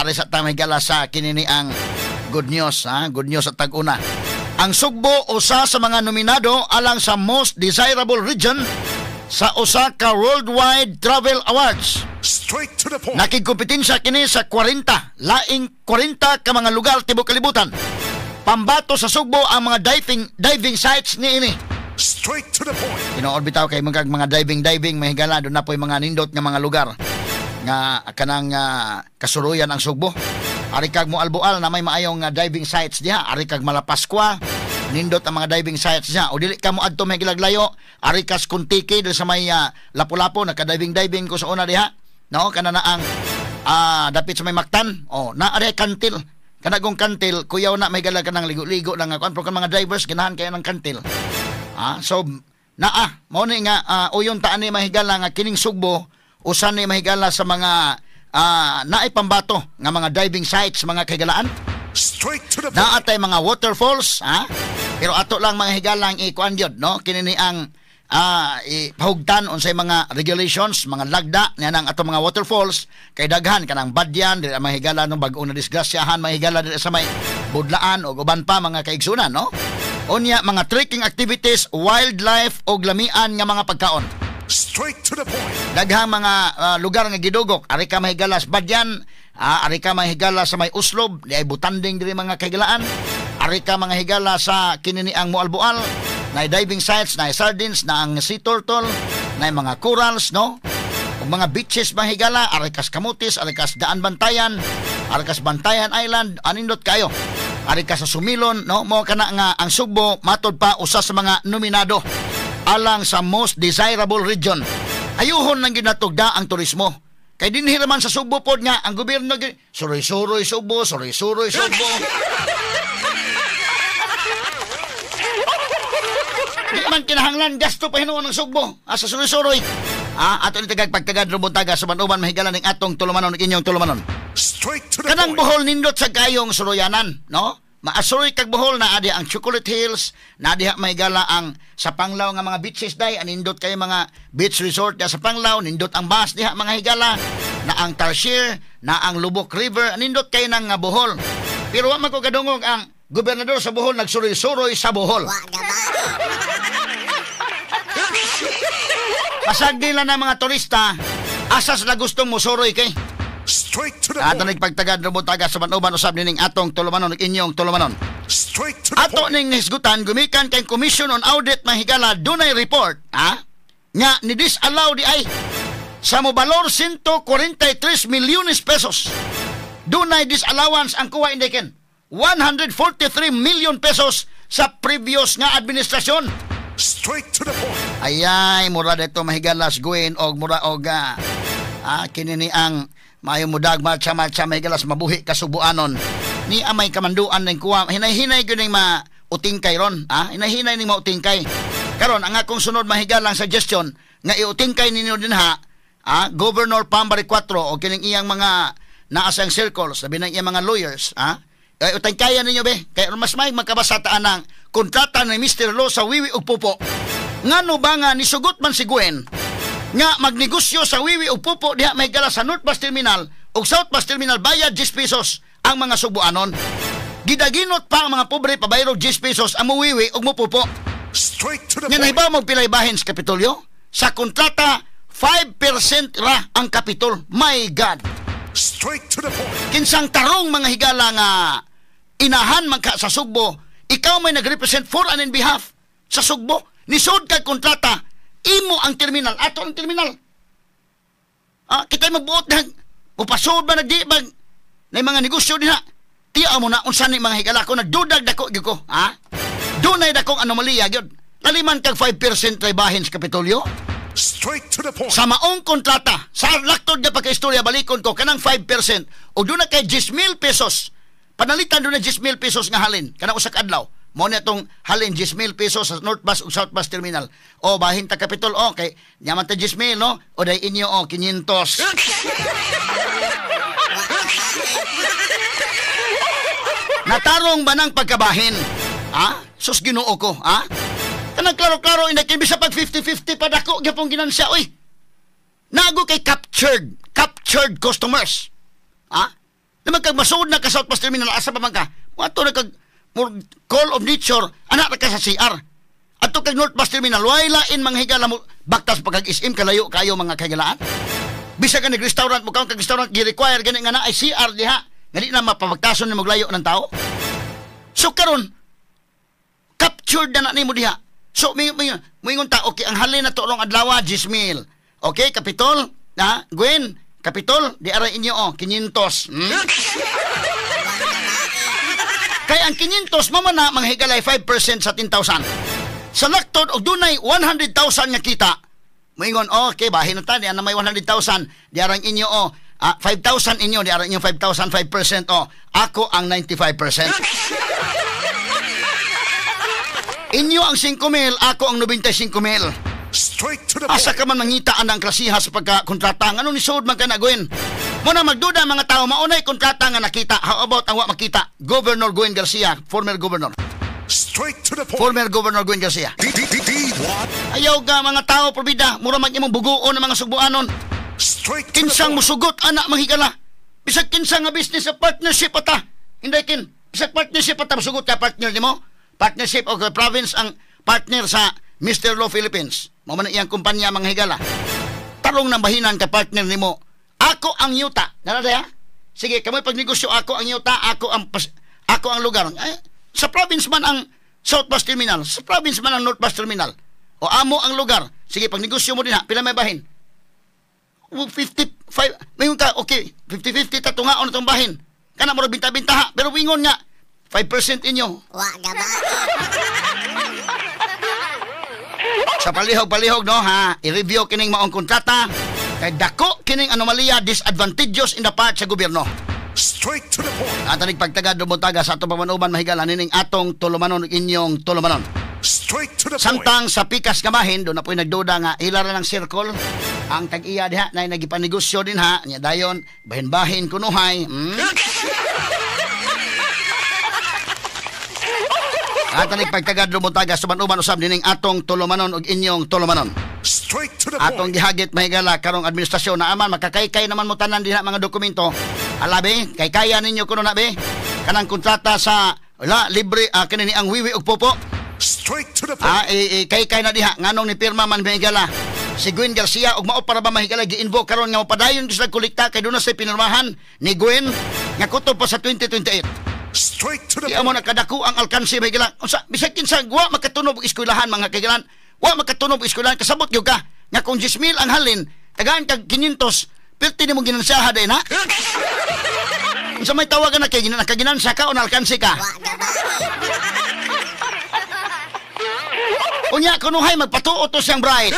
Ari sa ta, mahigala, sa kinini ang good news, ha? Good news sa tag-una. Ang Sugbo usa sa mga nominado alang sa most desirable region sa usa ka Worldwide Travel Awards. Straight to the point. Nakigkompetensya kini sa 40, laing 40 ka mga lugar tibok kalibutan. Pambato sa Sugbo ang mga diving diving sites niini. Straight to the point. Tinuod bitaw kay mga mga diving diving, mahigala, doon na po'y mga nindot nga mga lugar nga kanang kasuruyan ang Sugbo. Ari kag Moalboal na may maayong diving sites diha, ari kag Malapascua, nindot ang mga diving sites diha. O dili ka mo adto may gilaglayo, ari kas Kontiki diri sa may Lapu-Lapu, naka-diving diving ko sa una diha. No, kana na ang dapit sa may Mactan. Oh, na ari kantil. Kanagong kantil, kuyaw na may galag kanang ligo-ligo lang nga kuan, pero kan mga divers ganahan kayo ng kantil. So naa mao ni nga uyon ta ani, mahigala, nga kining Sugbo usa ni, mahigala, sa mga naay pambato nga mga diving sites, mga kahigalaan. Straight to the point. Naa tay mga waterfalls, ha? Pero ato lang, mga higalang, ikuan gyud, no? Kini ni ang ipahugtan unsay mga regulations, mga lagda niya nang ato mga waterfalls kay daghan kanang Badyan diri, mga higala, no, bag-o na disgrasyahan, mga higala, diri sa may Budlaan ug uban pa, mga kaigsunan, no? Unya mga trekking activities, wildlife ug lamian nga mga pagkaon. Straight to the point. Daghang mga lugar nga gidugok. Ari ka mahigala sa Badyan, ari ka mahigala sa may Oslob, di ay butanding diri, mga kahigalaan. Ari ka mga higala sa kinini ang Moalboal, na diving sites, na sardines, na ang sea turtle, na mga corals, no? Ug mga beaches, mga higala, ari kas Camotes, ari kas Daan Bantayan, ari kas Bantayan Island, anindot kayo. Ari ka sa Sumilon, no? Mo kana nga ang Sugbo matod pa usa sa mga nominado alang sa most desirable region. Ayuhon nang ginatugda ang turismo. Kay dinhi raman sa Sugbo pod nga ang gobyerno suroy-suroy Sugbo, suroy-suroy Sugbo. Di man kinahanglan gasto pa hinuon ng Sugbo sa suroy-suroy. Ato ni tagag pagtagad rubuntaga sa uban, mahigala, ning atong tulumanon ug inyong tulumanon. Straight to the Kanang point. Bohol nindot sa kayong suroyanan, no? Maasuroy kag Bohol na adi ang Chocolate Hills, na diha mahigala ang sa Panglao nga mga beaches day, anindot kay mga beach resort diha sa Panglao, nindot ang bus diha, mga higala, na ang Tarsier, na ang Lubok River, anindot kay nang nga Bohol. Pero wa man ko kadungog ang gobernador sa Bohol nagsuroy-suroy sa Bohol. Pasag nila ng mga turista, asas na gustong musuroy kay. Straight to the Ato point. ning pagtagad rubuntaga sa uban usab nining atong tulumanon ug inyong tulumanon. Straight to the Ato point. ning hisgutan gumikan kay Commission on Audit, mahigala, dunay report, ha, nga ni disallow di ay sa mobalor 143 milyones pesos. Dunay disallowance ang kuha indiken 143 million pesos sa previous nga administrasyon. Straight to the point. Ayay, mura dito, mahigalas, Gwen, og mura og kini ni ang maayo mudag marcha marcha, mahigalas, mabuhi kasubuanon. Ni amay kamanduan ning kuha, hinay-hinay gyud ning mautingkay ron, ha? Hinay-hinay ning mautingkay. Karon ang akong sunod, mahigalang suggestion nga iutingkay ninyo din ha, Governor Pam Baricuatro o kining iyang mga naasang circles, labi ng iyang mga lawyers, ha? Ay, utingkayan ninyo be, kay mas may magkabasa taan ang kontrata ni Mr. Lo sa wiwi ug pupo. Ngano ba nga nisugot man si Gwen nga magnegosyo sa wiwi ug pupo diha may gala sa North Bus Terminal ug South Bus Terminal, bayad 10 pesos ang mga subuanon? Gidaginot pa ang mga pobre pabayro 10 pesos ang muwiwi ug mupupo. Straight to the Nga point. nahibaw mo pilay bahin sa Kapitolyo? Sa kontrata, 5% ra ang Kapitol. My God! Straight to the point. Kinsang tarong, mga higala, nga inahan man ka sa Sugbo, ikaw may nag-represent for and in behalf sa Sugbo. Nisod kag kontrata, imo ang terminal, ato ang terminal. Kita magbuot na, upasod ba nagdi ba, na mga negosyo din ha. Tiya mo na, unsa ni, mga higala, ko nagdudag dako gyud ko, ha? Dunay dakong anomalya gyud. Laliman kag 5% trabahin sa Kapitolyo. Straight to the point. Sa maong kontrata, sa laktod nga pagkaistorya, balikon ko, kanang 5%, o doon na kay 10,000 pesos. Panalitan doon na 10,000 pesos nga halin, kanang usa ka adlaw. Mo na itong halin 10,000 pesos sa North Bus ug South Bus Terminal. O, bahin ta Kapitol, o, kay nyaman ta 10,000, no? O, day inyo, o, 500. Natarong ba ng pagkabahin? Ha? Sus, Ginoo ko, ha? Kanang klaro-klaro, hindi kay bisa pag 50-50 pa dako, gyapong ginansya, oy. Nago kay captured, captured customers. Ha? Naman kag masuod na ka South Bus Terminal, asa pa man ka? Moadto na kag call of nature, anak na ka sa CR. Adto kag North Bus Terminal, way lain mga higala mo, baktas pa kag SM, kalayo kayo mga kahigalaan. Bisa ka nag-restaurant mo, kag restaurant, gi-require gani nga na ay CR diha. Nga di na mapabagtason ni maglayo ng tao. So karon captured na na nimo diha. So moingon ta, okay, ang halin na to rong adlaw 10,000. Okay, Kapitol, na Gwen, Kapitol, di aray inyo oh, 500. Kay ang 500 mama na manghigalay 5% sa 10,000. Sa laktod og dunay 100,000 nga kita. Moingon, okay, bahin na ta, di na may 100,000, di arang inyo oh, 5,000 inyo, di arang inyo 5,000, 5% oh. Ako ang 95%. Inyo ang 5,000, ako ang 95,000. Straight to the point. Asa ka man mangitaan ang klasiha sa pagkakontrata? Ano ni sud man ka na, Gwen? Muna magduda mga tao, maunay kontrata nga nakita. How about ang wa makita? Governor Gwen Garcia, former governor. Straight to the point. Former Governor Gwen Garcia. D D D D what? Ayaw ka mga tao, probida, mura mag imong buguon ng mga sugbuanon. Straight to the Kinsang point. musugot anak manghigala. Bisag kinsa nga business sa partnership ata. Hindi kin, bisag partnership ata musugot ka partner nimo. Partnership og province ang partner sa Mr. Law Philippines. Mao man iyang kumpanya mga higala. Tarong nang bahinan ka partner nimo. Ako ang yuta. Nara diha? Sige, kamo pagnegosyo, ako ang yuta, ako ang lugar. Eh, sa province man ang South Bus Terminal, sa province man ang North Bus Terminal. O amo ang lugar. Sige, pagnegosyo mo dinha, pila may bahin? 55, mayon ka, okay, 50-50 tatungaon na itong bahin. Kana mo binta-binta ha, pero wingon nga, 5% inyo. Wa gaba. Sa palihog-palihog, no, ha, i-review kining maong kontrata, kay dako kining anomalya, disadvantageous in the part sa gobyerno. Straight to the point. At aning pagtagad dumuntaga sa atong pamanuban, mahigala nining atong tulumanon inyong tulumanon. Straight to the point. Samtang sa pikas nga bahin, doon na po'y nagduda nga ila ra ng circle. Ang tag-iya diha na nagipanegosyo din ha. Nya dayon, bahin-bahin kunuhay. At aning pagtagad dumuntaga sa uban usab nining atong tulumanon ug inyong tulumanon. Straight to the Atong point. gihagit mahigala karong administrasyon na aman makakaykay naman mo tanan dinha mga dokumento. Alabi, kay kaya ninyo kuno na be. Kanang kontrata sa wala libre kini ni ang wiwi ug popo. Straight to the point. Kay na diha nganong ni pirma man mahigala si Gwen Garcia ug mao para ba mahigala gi-invoke karon nga mopadayon gyud sila kolekta kay doon na say pinirmahan ni Gwen nga kutob pa sa 2028. Straight to the Di amo point. nakadako ang alkansi mahigala. Unsa bisag kinsa wa makatunob og eskwelahan mga kaigalan. Wa makatunob og eskwelahan kasabot gyud ka nga kung 10,000 ang halin tagaan kag 500 perti nimo ginansiyaha day na. Unsa may tawagan na kay nakaginansa ka o nalkansi ka? Wa gaba. Unya kunuhay magpatuo to siyang bride.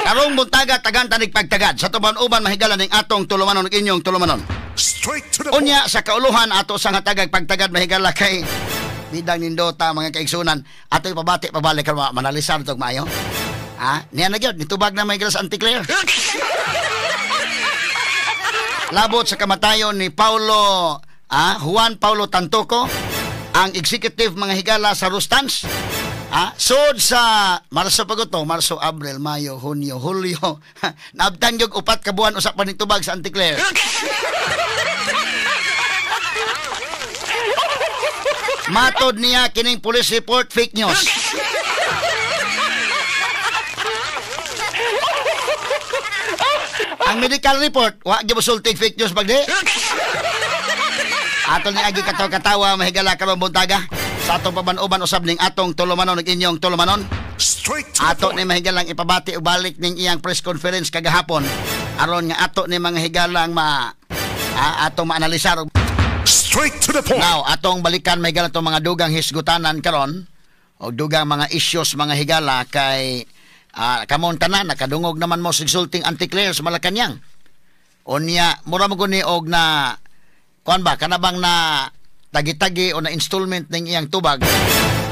Karong buntaga tagan tanig pagtagad sa tuban-uban mahigala ning atong tulumanon ug inyong tulumanon. Straight to the point. Unya sa kauluhan ato sang hatagag pagtagad mahigala kay bidang nindota mga kaigsunan ato ipabati pabalik karon manalisar tog maayo. Ha? Niya na gyud nitubag na mahigala sa Anticlear. Labot sa kamatayon ni Paulo Juan Paulo Tantoco, ang executive mga higala sa Rustans. Sod sa Marso pa to, Marso, Abril, Mayo, Hunyo, Hulyo. Naabtan gyud 4 ka buwan usa pa nitubag sa Anticlear. Matod niya kining police report fake news. Ang medical report, wa gyud mosultig fake news bagdi. Ato ni agi katawa-katawa mahigala karon buntaga sa atong paban-uban usab ning atong tulumanon ug inyong tulumanon. Straight to the Ato ni point. mahigalang ipabati o balik ning iyang press conference kagahapon aron nga ato ni mga higalang ma atong maanalisar. Straight to the point. Now, atong balikan mahigala itong mga dugang hisgutanan karon o dugang mga issues mga higala kay kamon tanan nakadungog naman mo sa exulting Anticlear sa Malacañang. Unya mura mo guni og na kuan ba kanabang na tagi-tagi o na installment ning iyang tubag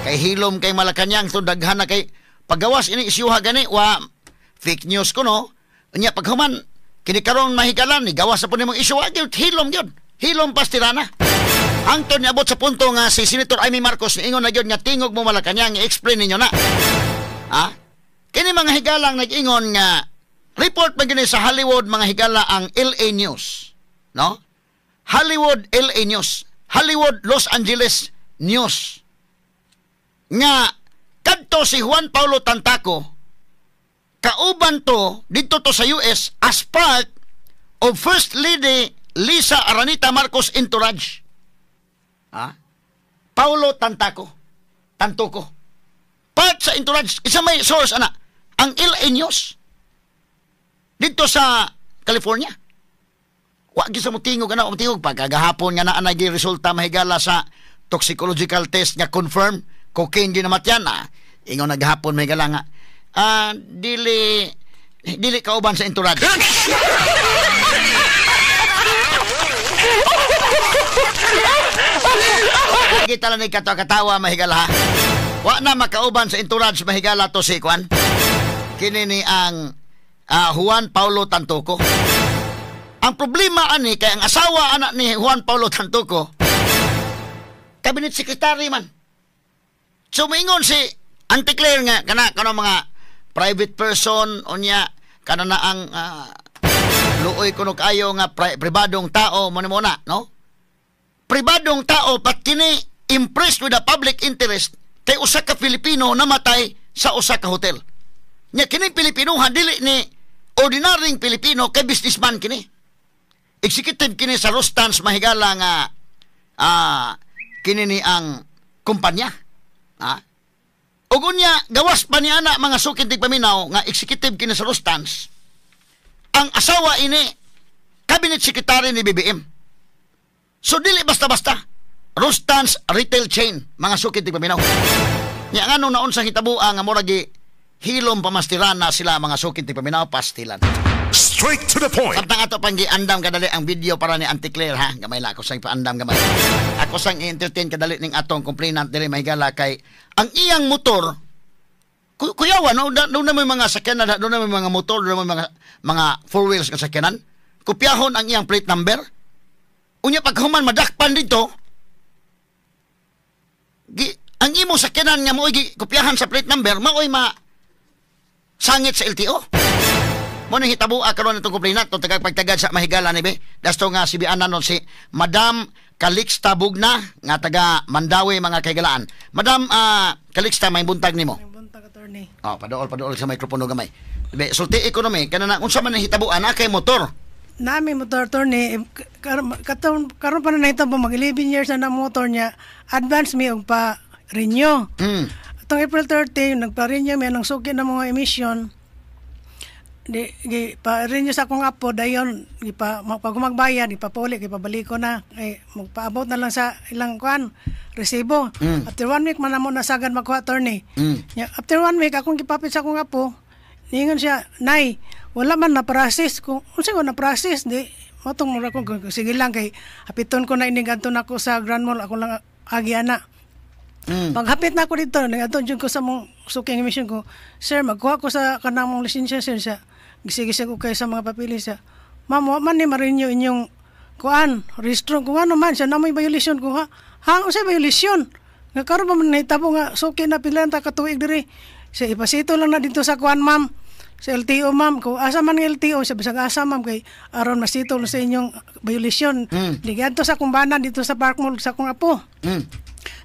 kay hilom kay Malacañang so daghan na kay paggawas ini isyuha gani wa fake news kuno. Unya paghuman kini karon mahigalan ni gawas sa pud nimong isyu wa gyud hilom gyud hilom pastirana. Hangtod niabot sa punto nga si Senator Amy Marcos niingon na gyud nga tingog mo Malacañang i-explain ninyo na. Ha? Kini mga higalang nag-ingon nga Report man gyud ni sa Hollywood, mga higala, ang LA News, no? Hollywood LA News. Hollywood Los Angeles News. Nga kadto si Juan Paulo Tantaco, kauban to didto to sa US as part of First Lady Lisa Aranita Marcos entourage. Ha? Paulo Tantaco. Tantoco. Part sa entourage. Isa may source ana. Ang LA News. Didto sa California. Wa gyud sa motingog ana, motingog pagkagahapon nga naa na resulta, mahigala, sa toxicological test nga confirm cocaine ginamatyan na. Ingon naghapon, mahigala, nga dili dili kauban sa entourage. Kita lang ni katawa mahigala, ha. Wa na makauban sa entourage, mahigala, to si Kwan. Kini ni ang Juan Paulo Tantoco. Ang problema ani kay ang asawa anak ni Juan Paulo Tantoco, cabinet secretary man. So moingon si Auntie Claire nga kana kana mga private person unya kana na ang luoy kuno kayo nga pribadong tao mo ni mo na, no? Pribadong tao pat kini impressed with the public interest kay usa ka Filipino namatay sa usa ka hotel. Nya kini Pilipinohan dili ni ordinaryong Pilipino kay businessman kini. Executive kini sa Rustans, mahigala, nga kini ni ang kumpanya. Ha? Ug unya gawas pa ni ana, mga sukid paminaw, nga executive kini sa Rustans. Ang asawa ini cabinet secretary ni BBM. So dili basta-basta. Rustans retail chain, mga sukid paminaw. Nya ngano naon sa hitabuan nga murag hilom pamastiran na sila, mga sukid paminaw, pastilan. Straight to the point. Samtang ato pang giandam kadali ang video para ni Auntie Claire, ha. Gamay lang ako sang paandam gamay. Ako sang i-entertain kadali ning atong complainant diri, mahigala, kay ang iyang motor kuyawa no, do na may mga sakyanan, do na may mga motor, do na may mga four wheels nga sakyanan. Kopyahon ang iyang plate number. Unya paghuman madakpan dito, gi, ang imo sakyanan nga mo'y kopyahan sa plate number, mao'y ma sangit sa LTO. Mo nang hitabo karon itong complainant to tagag pagtagad sa mahigala ni be. Dasto nga si bianan nun si Madam Calixta Bugna nga taga Mandaue, mga kaigalaan. Madam Calixta, may buntag nimo. May buntag, attorney. Oh, padool padool sa mikropono gamay. Be, sulti ekonomi kana na unsa man ang hitabuan na kay motor? Nami motor, attorney, karon karon pa na nahitabo mag 11 years na na motor niya, advance mi og pa renew. Atong April 30 nagpa-renew mi anang suki na mga emission. Di gi pa renew sa akong apo, dayon gipa pag magbayad ipapuli, gipabaliko na eh, magpaabot na lang sa ilang kuan resibo. After one week man namo nasagan makuha, attorney. Ya, after one week akong gipapit sa akong apo, niingon siya, "Nay, wala man na process." Kung unsa ko na process, di motong mura ko sige lang kay hapiton ko na ini gadto nako sa Grand Mall, ako lang agi ana. Paghapit na ako dito, ngadto jud ko sa mong suking emission ko, "Sir, magkuha ko sa kanang mong lisensya, sir." Siya, gisig ko kay sa mga papilis siya. "Ma'am, wa man ni ma-renew inyong kuan, rehistro." Kung ano man, siya na may violation ko, "Ha? Ha, unsay violation? Nga karon pa man nahitabo nga suki na pila ta ka tuig diri." Siya, "Ipasito lang na dito sa kuan, ma'am. Sa LTO, ma'am." Ko, "Asa man ng LTO?" Siya, "Bisag asa, ma'am, kay aron masito sa inyong violation." Di gadto sa kumbanan dito sa Park Mall sa akong apo.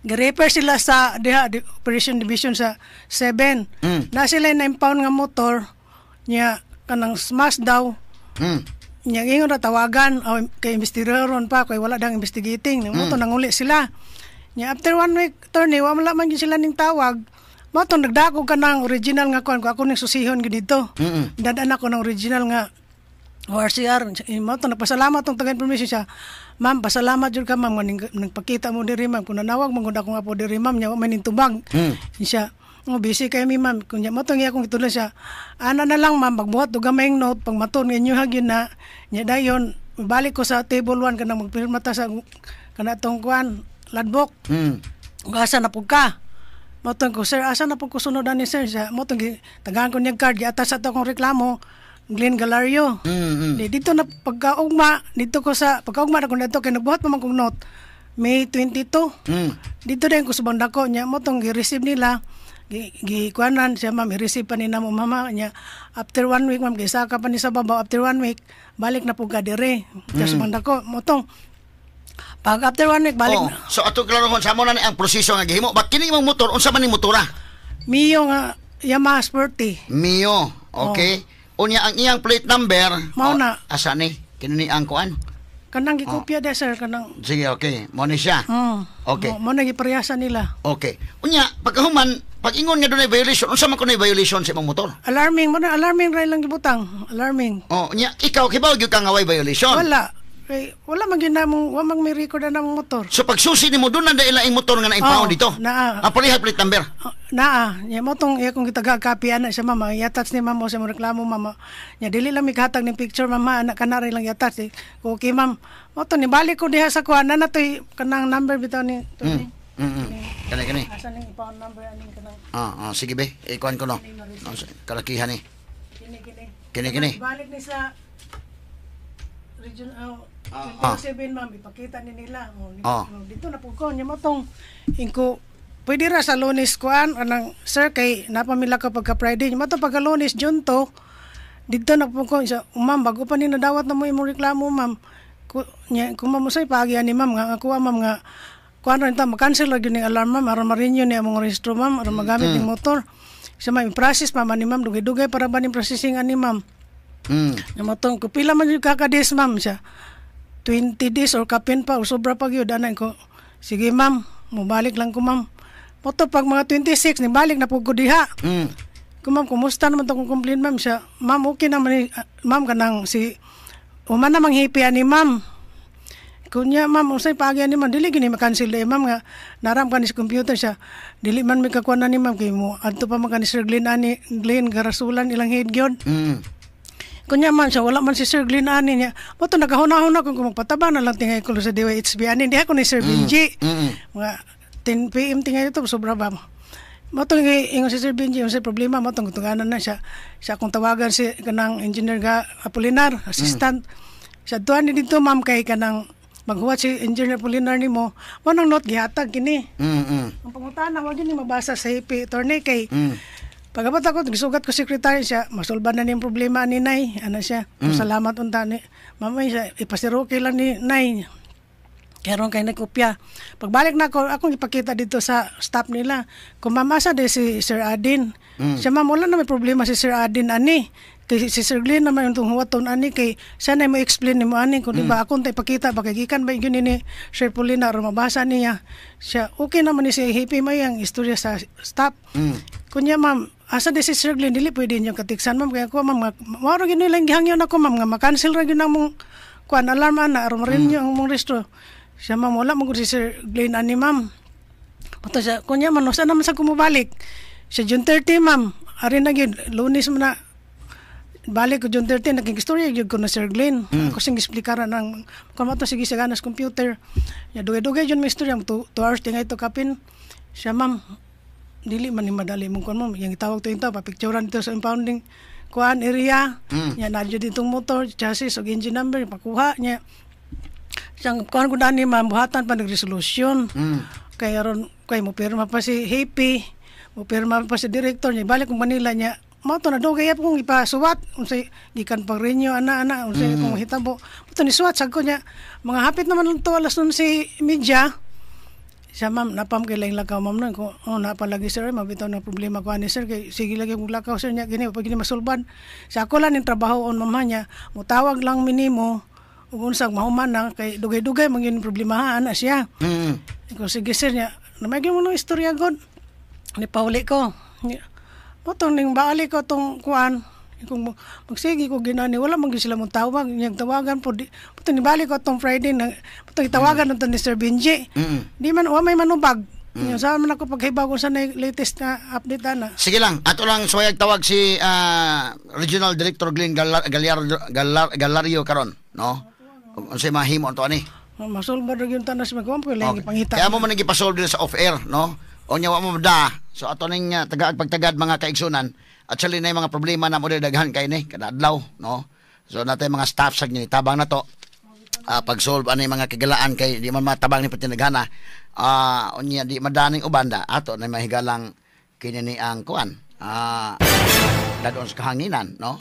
Gi-refer sila sa diha di, Operation Division sa 7. Na sila na impound nga motor niya kanang smash daw. Nya ingon ra tawagan o kay investigaron pa kay wala dang investigating. Mm. Moto nanguli sila. Nya after one week, attorney, wa man man gyud sila ning tawag. Mo to nagdako ka ng original nga kuan ko, ako ning susihon gyud dito. Dadaan ako ng original nga ORCR. Mo to nagpasalamat tong taga information siya. "Ma'am, pasalamat jud ka, ma'am, nga nagpakita mo diri, ma'am. Kung nanawag man gud ako nga po diri, ma'am, nya wa man ning tubag." Siya, "Oh, busy kay mi, ma'am." Kung mo to akong gitudlo siya. "Ana na lang, ma'am, magbuhat og gamayng note pag maton inyo gyud na nya dayon balik ko sa table 1 kanang magpirma ta sa kana tong kuan logbook." "Ug asa na pud ka?" Motong ko, "Sir, asa na pud ko sunod ani, sir?" Siya, motong tagaan ko niyang card, giatas sa akong reklamo, Glenn Galario. Di dito na pagkaugma, dito ko sa pagkaugma na ko dito kay nagbuhat pa man kong note May 22. Dito din ko sa banda ko niya motong gi-receive nila. Gi kuanan siya, ma'am, i-receive pa ni namo, mama niya. After one week, ma'am, gisaka pa ni sa babaw. After one week, balik na pud ka dire. Tapos man dako motong pag after one week balik Oh, na. so ato klarohon sa mo na ni ang proseso nga gihimo. Ba kini imong motor, unsa man ning motora? Mio nga Yamaha Sporty. Mio. Okay. Unya ang iyang plate number. Mao oh, na. Asa ni? Kini ni ang kuan? Kanang gikopya de, sir, kanang Sige, okay. Mo ni siya. Okay. Mo na giparehasa nila. Okay. Unya, pagkahuman, pag ingon nga dunay violation, unsa man kunoy violation sa imong motor? Alarming mo na, alarming ra lang gibutang, alarming. Oh, unya ikaw kibaw gyud ka nga way violation. Wala. Kay wala man gyud namo, wa man may record na namong motor. So pagsusi nimo doon na dahil ang motor nga na-impound Oh, dito. naa. Ang parehas plate number. Oh, naa, nya mo tong iya kong gitaga copy ana siya, mama, i-attach ni mama sa mo reklamo, mama. Nya dili lang mi kahatag ning picture, mama, ana kana ra lang i-attach eh. Okay, ma'am. Mo to ni balik ko diha sa kuan na natoy kanang number bitaw ni to ni. Kani kani. Asa ning ipaon number aning kanang Ah, ah, sige be, ikuan ko no. Oh, kalakihan ni. Kini kini. Kini kini. Balik ni sa region, oh, 27, ma'am, ipakita ni nila. Oh, ni, oh, dito na po ko nya mo tong ingko pwede ra sa Lunes kuan anang sir kay napamila ka pagka Friday. Nya mo to pagka Lunes June to dito na po ko sa, ma'am, bago pa ni nadawat na mo imong reklamo, ma'am. Ku, nya kung ma'am usay paagi ani, ma'am, nga ako, ma'am, nga kuan ra ta ma-cancel ra gyud ning alarm, ma'am, aron ma-renew ni among rehistro, ma'am, aron magamit ning motor sa ma'am, process pa man ni ma'am, dugay-dugay para ba ning processing ani, ma'am. Nya mo tong pila man yung kaka days, ma'am? Siya 20 days or kapin pa o sobra pa gyud ana ko. Sige, ma'am, mobalik lang ko, ma'am. Mo to pag mga 26 ni balik na pud ko diha. Ko, ma'am, kumusta naman to kung complain, ma'am? Siya, ma'am, okay naman ni ah, ma'am, kanang si uma namang hipi ani, ma'am. Kunya, ma'am, unsay paagi ani, ma'am? Dili gyud ni ma-cancel eh, ma'am, nga naram ka ni sa computer. Siya, dili man mi kakuan ani, ma'am, kay mo adto pa man ka ni Sir Glenn ani, Glenn Garasulan, ilang head gyud. Kunya man siya, wala man si Sir Glenn ani niya. Mo to nagahuna-huna kung magpataba na lang tingay ko sa DYHB ani diha ko ni Sir Benji. Mga 10 PM tingay ito, sobra ba. Mo to ingon si Sir Benji, yung sa problema mo tong tunganan na siya. Siya akong tawagan si kanang engineer ga Apolinar, assistant. Siya tuan ni dito, ma'am, kay kanang maghuwat si engineer Apolinar nimo. Mo nang note gihatag kini. Ang pangutana wa gyud ni mabasa sa IP, attorney, kay pagabot ako, gisugat ko secretary siya, masolba na niyang problema ni Nay. Ano siya, salamat unta ni mamay siya, ipasiroke lang ni Nay. Karon kay nagkopya. Pagbalik na ako, akong ipakita dito sa staff nila. Kung mamasa de si Sir Adin. Siya, ma'am, wala na may problema si Sir Adin ani. Kay si Sir Glenn naman yung tunghuwaton ani kay sana mo explain nimo ani kung di ba akong ta ipakita ba kay gikan ba yun ni Sir Paulina aron mabasa niya. Siya okay naman ni si happy may ang istorya sa staff. Kunya, ma'am, asa di si Sir Glenn? Dili pwede inyong katiksan, ma'am, kaya ko, ma'am, mao ra gyud nilang gihangyon ako, ma'am, nga ma-cancel ra gyud ang mong kuan alarm ana aron ma-renew ang mong rehistro. Siya, ma'am, wala mo si Sir Glenn ani, ma'am. Pato siya, kunya man, saan naman sa kumubalik? Siya, June 30, ma'am. Ari na gyud, Lunes mo na, balik ko June 30, naging istorya gyud ko na Sir Glenn. Ako siyang eksplikaran ng, kung to sige sa ganas computer. Ya, dugay-dugay yun may istorya, 2 hours tingay to kapin. Siya, ma'am, dili man ni madali mong kuan, ma'am. Yang itawag to yung tao, papicturan dito sa impounding kuan area. Ya, nadyo ditong motor, chassis, ug engine number, pakuha niya. Siyang kuan ko dani, ma'am, buhatan pa nagresolusyon. Kay aron kay mo pirma pa si Happy, mo pirma pa si director niya, balik kong Manila niya. Mao to na dugay kong ipasuwat unsay gikan pag renew ana ana unsay kung hitabo. Mao to ni suwat sad ko niya. Mga hapit naman lang to alas 11:30. Siya, ma'am, napam kay laing lakaw, ma'am, nun ko, oh, napa lagi, sir, mabitaw na problema ko ani, sir, kay sige lagi kong lakaw, sir, niya gini pag gini masulban. Sa ako lang ning trabaho on, ma'am, niya mutawag lang minimo ug unsag mahuman na kay dugay-dugay man gyud problema ana siya. Ko sige, sir, niya namay gyud mo ng istorya god. Ni pauli ko. Mo tong ning baali ko tong kuan kung magsige ko ginani wala man gyud sila mong tawag niyang tawagan po di mo ni balik ko tong Friday na mo tong itawagan mm. ni Sir Benji. Di man wa may manubag. Sa man ako paghibaw kung sa latest na update ana. Sige lang, ato lang suwayag tawag si Regional Director Glenn Gallardo, Gallario karon, no? Unsay mahimo ato ani? Masulbad ra gyud tanas magkuan po lang pangita. Kaya mo man gipasolve din sa off-air, no? O nya wa mo da. So ato ning tagaag pagtagad, mga kaigsunan. Actually na mga problema na mo diri daghan kay ni kada adlaw, no? So natay mga staff sa ni tabang na to. Pag-solve ani mga kagilaan kay di man matabang ni patinaghana. Unya di madaning ubanda ato na mahigalang Kini ni ang kuan. Dadon sa kahanginan, no?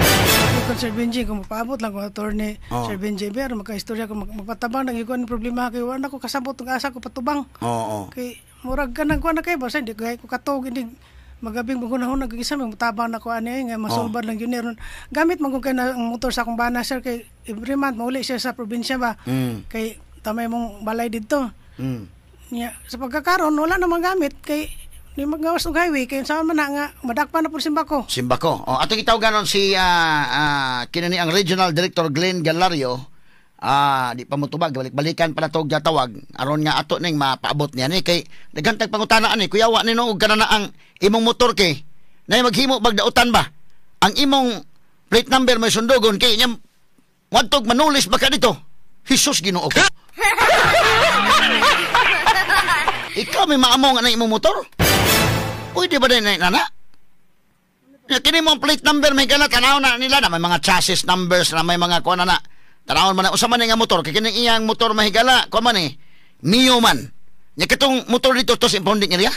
Kung Sir Benji, kung mapaabot lang ko attorney. Oh. Sir Benji, pero makaistorya ko magpatabang nang ikuan problema kay wala ko kasabot ng asa ko patubang. Oo. Kay murag kanang kuan na kay basta hindi ko katog hindi magabing magunahon nagigisa may mutabang na ko ani nga masolbar lang yun ron. Gamit man kung kay na ang motor sa akong bana sir kay every month mauli siya sa probinsya ba. Kay tamay mong balay didto. Nya sa pagkakaron wala namang gamit kay ni magawas og highway kay sa man na nga madakpan na pud simbako. Simbako. Oh, atong gitawagan nun si kini ni ang Regional Director Glenn Galario. Di pa motubag, balik-balikan pa na tog tawag aron nga ato ning mapaabot niya ni kay daghan tag pangutana ani kuyawa ni no og kana na ang imong motor kay nay maghimo bag dautan ba ang imong plate number may sundugon kay nya wadtog manulis ba ka dito. Jesus Ginoo ko. Ikaw may maamong ang imong motor. Pwede ba din na nana? Kini mo ang plate number may kana tanaw na nila na may mga chassis numbers na may mga kuan na. Tanawon man na usa man nga motor kay kining iyang motor mahigala kuan man ni Mio man. Nya katong motor dito to sa impounding area.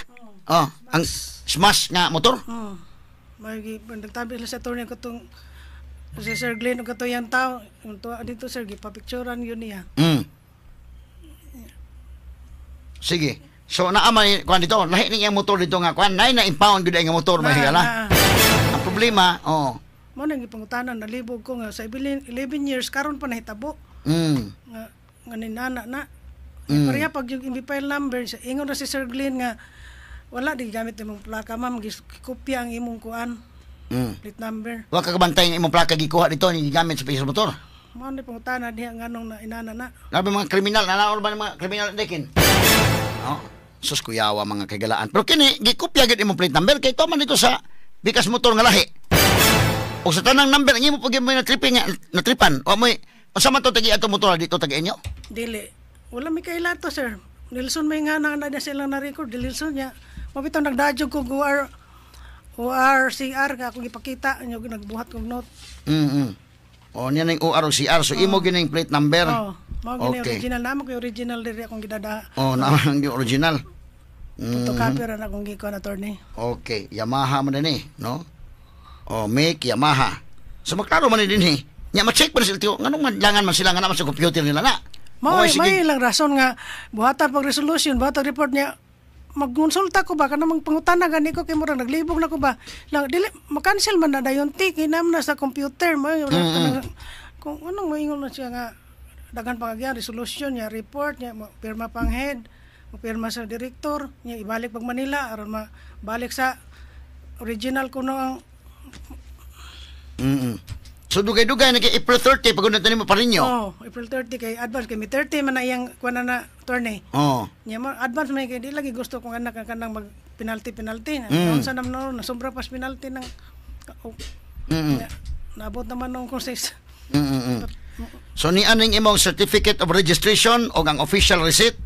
Oh, ang smash nga motor. Oh. May nagtabi sila sa attorney katong si Sir Glenn og kato yang tao yung tuwa dito sir gipapicturan yun niya. Sige. So naa may kuan dito, lahi ni iyang motor dito nga kuan nay na impound gud ang motor mahigala. Ang problema, oh. Mo nang gipangutanan nalibog ko nga sa 11 years karon pa nahitabo. Nga nga ninana na. Pareha pag yung file number sa ingon ra si Sir Glenn nga wala di gamit imong plaka ma'am, gikopya ang imong kuan. Plate number. Wa ka kabantay nga imong plaka gikuha dito ni gigamit sa piso motor. Mao ni pangutana diha nganong na inana na. Labi mga kriminal nanaon ba mga kriminal dekin? No. Sus kuyawa mga kagalaan. Pero kini gikopya gid imong plate number kay tuman dito sa bikas motor nga lahi. O sa tanang number ang imo pag mo na tripping na tripan. O moy unsa man to tagi ato motor dito tagi inyo? Dili. Wala mi kaila to sir. Nilson may nga na na silang na record Nilson niya. Mabitaw nagdadyog ko ORCR ka akong ipakita nyo nagbuhat kog note. O niya ning OR o CR so imo gining plate number. Oh, mao gini Okay. original na mo kay original diri akong gidada. Oh, na ang original. Photocopy ra na akong gikuan attorney. Okay, Yamaha man din eh, no? Oh, make Yamaha. So maklaro man din eh. Nya ma-check man sila tiyo, nganong madlangan man sila nga naman sa computer nila na. Mao Okay, sige. may lang rason nga buhatan pag resolution, buhatan report niya magkonsulta ko ba kanang pangutana gani ko kay murag naglibog na ko ba lang dili ma-cancel man na dayon ti kay nam na sa computer mo kung anong moingon na siya nga daghan pa kagyan resolution niya report niya pirma pang head pirma sa director niya ibalik pag Manila aron mabalik sa original kuno ang So dugay-dugay na kay April 30 pag unta nimo parinyo. Oh, April 30 kay advance kay mi 30 man na iyang kuan na attorney. Oh. Nya mo advance man kay di lagi gusto kong anak ang kanang mag penalty penalty. Unsa naman no, nasobra pas penalty ng oh, nya, naabot naman nung kung sa So ni aning imong certificate of registration o ang official receipt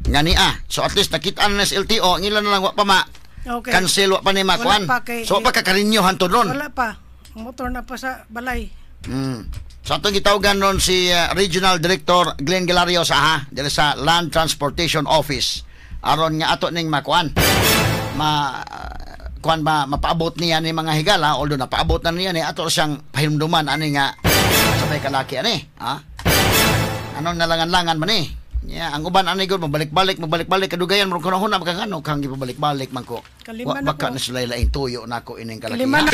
nga niya. So at least nakita na sa LTO, ang ilan na lang wa pa ma Okay. cancel wa pa ni makuan. Wala pa kay- So wa pa kakarinyo hantod ron. Wala pa. Ang motor na pa sa balay. So atong gitawagan ron si Regional Director Glenn Galario sa ha, diri sa Land Transportation Office. Aron nga ato ning makuan. Ma kuan ba mapaabot niya ni mga higala, although napaabot na niya ni ato siyang pahinumduman ani nga sabay kalaki ani, ha? Anong nalangan-langan man eh. Yeah, ang uban ani gud mabalik-balik, mabalik-balik kadugayan mo kuno huna makangano kang gipabalik-balik man ko. Kalima Wa na baka ko. na sila laing tuyo nako ining kalaki. Kalima na,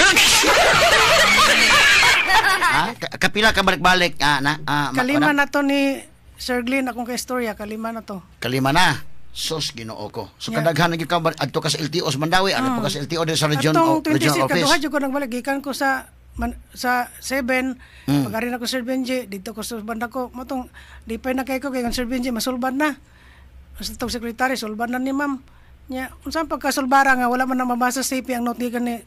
Ha? Kapila ka balik-balik na kalima na to ni Sir Glenn akong kaistorya, kalima na to. Kalima na. Sus Ginoo ko. So Yeah. kadaghan na gyud ka adto ka sa LTO sa Mandawi, adto ka sa LTO din sa region Atong regional 26 office. kaduha jud ko nagbalik gikan ko sa sa 7 pag-ari na ko Sir Benji dito ko sa banda ko motong di pa na kay ko kay ang Sir Benji masulbad na. Sa tong sekretary sulbad na ni ma'am. Nya unsa pagkasulbara nga wala man na mabasa sa IP ang note gikan ni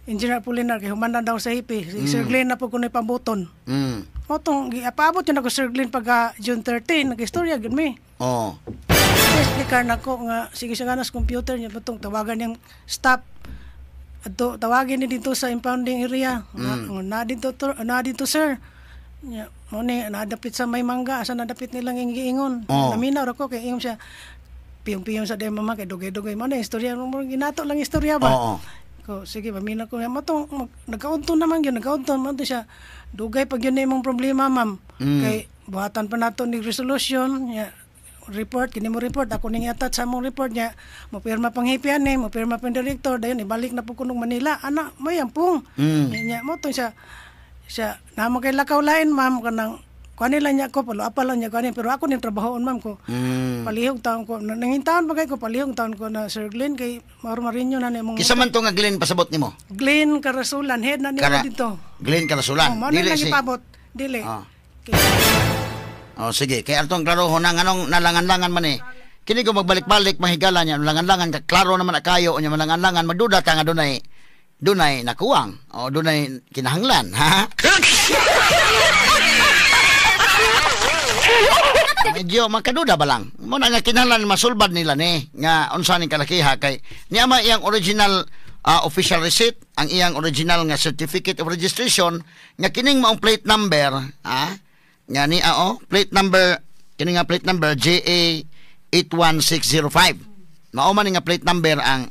Engineer Polinar kay human na daw sa IP. Si Sir Glenn na po kunoy pambuton. Motong gipaabot yun ako Sir Glenn pagka June 13 nag-istorya gyud mi. Oh. Explicar na ko nga sige siya nga sa computer niya batong tawagan niyang stop adto tawagin ni dito sa impounding area. Na dito to, na dito sir. Nya mo ni nadapit sa may mangga asa nadapit nilang ing giingon. Oh. Naminaw ra ko kay ingon siya piyong-piyong sa day mama kay dugay-dugay mo na istorya mo ginato lang istorya ba. Oo. Ko sige pamina ko mo nagkaunto naman gyud nagkaunto man to siya. Dugay pag yun na imong problema ma'am. Kay buhatan pa nato ni resolution ya report kini mo report ako ning i-attach sa among report niya mopirma pang hipian ni mopirma pang director dayon ibalik na po kunog Manila ana may ampong niya mo to siya siya namo kay lakaw lain ma'am kanang kuan nila niya ko palo apa lang niya kuan pero ako ning trabahoon ma'am ko palihog taon ko nangintaon pa kay ko palihog taon ko na Sir Glenn kay marumarinyo na nimong Kisa man to nga Glenn pasabot nimo Glenn Karasulan head na nimo dito Glenn Karasulan oh, dili si ipabot dili Oh sige, kay atong klaro nang anong nalangan-langan man eh. Kini ko magbalik-balik mahigala niya langan-langan ka klaro naman na kayo unya malangan-langan magduda ka nga dunay nakuwang o dunay kinahanglan ha. Medyo makaduda ba lang. Mo na nga kinahanglan masulbad nila ni nga unsa ning kalakiha kay niya ma iyang original official receipt, ang iyang original nga certificate of registration nga kining maong plate number ha. Nga ni plate number kini nga plate number JA 81605. Mao man nga plate number ang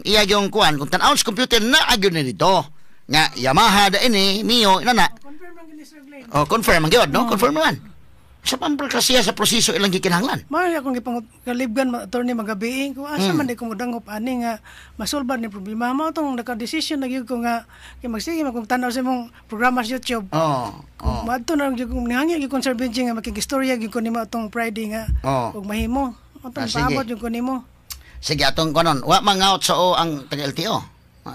iya gyung kuan kung tan-awon sa computer na agyon ni dito nga Yamaha da ini Mio inana. Confirm ang gyud Sir Glenn. Oh, confirm ang gyud no, confirm man. Sa pamprokrasiya sa proseso ilang gikinahanglan. Mao akong gipangalibgan attorney magabiin ko asa man di ko modangop ani nga masolbar ni problema mao tong naka-decision na gyud ko nga kay magsige man kung tan-aw sa imong programa sa YouTube. Oh. Maadto na gyud kung nihangyo gyud kon Sir Benji nga makigistorya gyud ko nimo atong Friday nga ug mahimo. Atong paabot gyud ko nimo. Sige atong kunon, wa mangaot sa o ang taga LTO.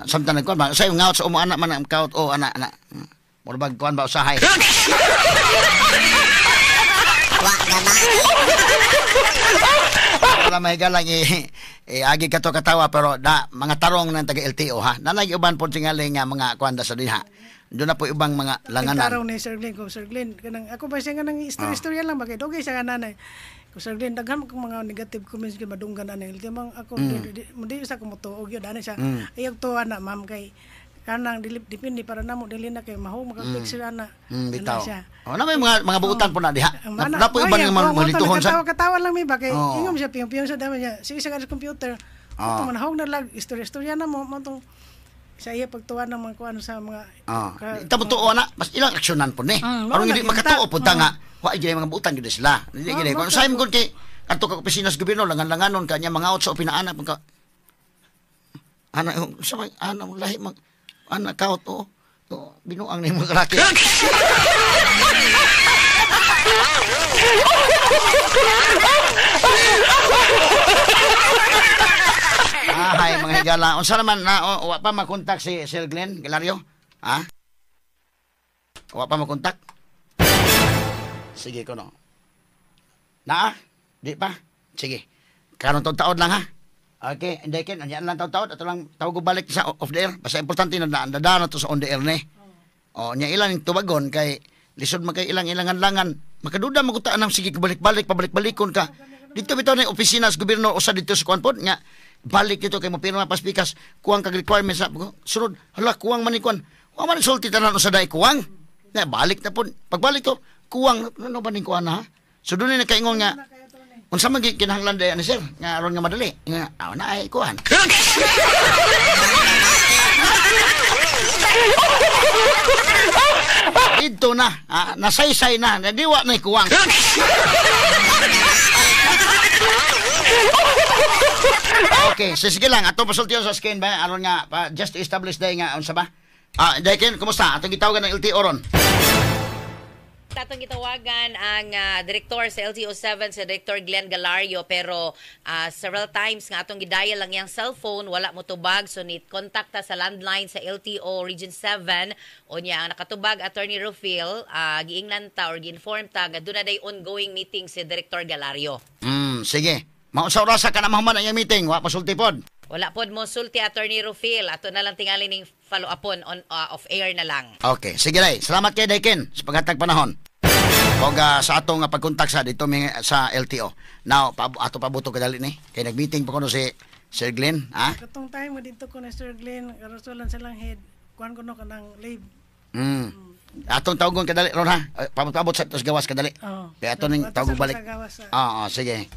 Samtang nagkuan ba sa ngaot sa umo ana man ang kaut o ana ana. Mura bag kuan ba usahay. Wala mahigalang agi ka to katawa pero da mga tarong ng taga LTO ha. Nanay uban po tingali nga mga kuan da sa dinha. Doon na po ibang mga langanan. Tarong ni Sir Glenn ko Sir Glenn kanang ako ba siya nga nang istorya lang bagay dugay siya nanay. Ko Sir Glenn daghan kong mga negative comments gyud madunggan ani. LTO mang ako di sa ko motuog gyud ani siya. Ayog tuwa na ma'am kay kanang depende para namo dili na kay maho makapicture ana. Bitaw. Oh, na may mga buutan po na diha. Na po iban nga malituhon sa katawa lang mi ba kay ingom siya piyong-piyong sa dami niya. Sige sa computer. Ato manahog na lag istorya-istorya na mo motong sa iya pagtuwa ng mga kuan sa mga tamo tuo na mas ilang aksyonan po ni. Aron hindi makatuo pud ta nga wa gyud mga buutan gyud sila. Hindi gyud kon sa imong kay adto ka opisina sa gobyerno langan-langanon kanya mga out sa opinaana pagka ana sa ana lahi mag ana kaut o binuang ni mga laki. Hay mga higala. Unsa naman na wa pa makontak si Sir Glenn Galario? Ha? Wa pa makontak? Sige kono. Naa? Di pa? Sige. Karon taon lang ha. Okay, hindi ken, anyan lang taon-taon ato lang tawag balik sa off the air. Basta importante na daan na to sa on the air ni. O nya ilang tubagon kay lisod man kay ilang-ilangan-langan. Makaduda magutaan ang sige balik-balik pabalik-balikon ka. Dito bitaw na opisina sa gobyerno usa dito sa kuan pod nga balik dito kay mopirma paspikas kuwang kag requirements sa sunod hala kuwang man ni kuan. Wa man sulti tanan usa dai kuwang. Na balik na pod. Pagbalik ko kuwang ano ba ning kuan ha? So dunay nakaingon nga unsa man kinahanglan day ani sir nga aron nga madali nga na ay kuan. Dito na nasaysay na nadiwa na kuwang. Okay, so sige lang ato pasultiyon sa skin ba aron nga pa, just to establish day nga unsa ba? Day ken kumusta atong gitawagan ng LTO ron? Atong gitawagan ang direktor sa LTO 7 si Director Glenn Galario pero several times nga atong gidial lang iyang cellphone wala mo tubag so ni kontakta sa landline sa LTO Region 7 o niya ang nakatubag Attorney Rufil giingnan ta or gi-inform ta nga duna day ongoing meeting si Director Galario. Sige. Maunsa orasa ka na mahuman ang iyang meeting wa pasulti pod. Wala pod mo sulti Attorney Rufil ato na lang tingali ning follow upon on off air na lang. Okay, sige day. Salamat kay Daiken sa paghatag panahon. Og sa atong pagkontak sa dito sa LTO. Now, ato pabuto kadali ni. Kay nag-meeting pa kuno si Sir Glenn, ha? Katong time mo dito ko na Sir Glenn, karasulan silang head. Kuan ko no kanang leave. Atong tawagon kadali ron ha. Pabot-pabot sa tos gawas kadali. Oh. Kay ato ning tawag balik. Oo, sige.